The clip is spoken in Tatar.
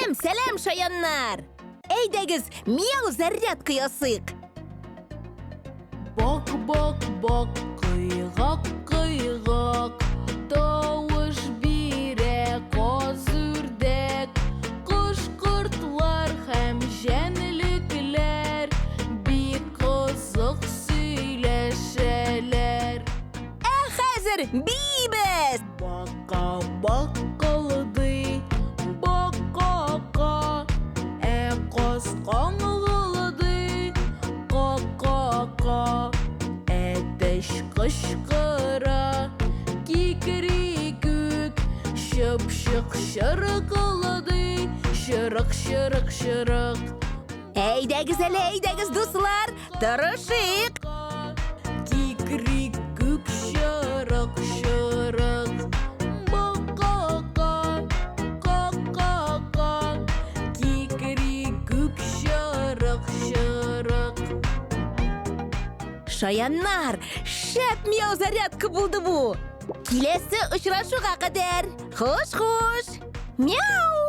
Сәлам, сәлам, шаяннар! Әйдәгез, мияу зарядка ясыйк. Бак, бак, бак, кыйгак, кыйгак. Тавыш бирә каз үрдәк. Кош-кортлар һәм җәнлекләр бик кызык сөйләшәләр. Ә хәзер биибез! Бака бакылдый, бакака, ә каз каңгылдый, ка-ка-ка. Әтәч кычкыра, кикрикүк, чыпчык чыркылдый, чырык-чырык-чырык. Әйдәгез әле, әйдәгез, дуслар, тырышыйк! Кикрик күк чырык чырык Бакака, ка-ка-ка Кикрик күк чырык чырык Шаяннар, шәп мияу зарядка булды бу! Киләсе очрашуга кадәр! Хуш-хуш! Мяу!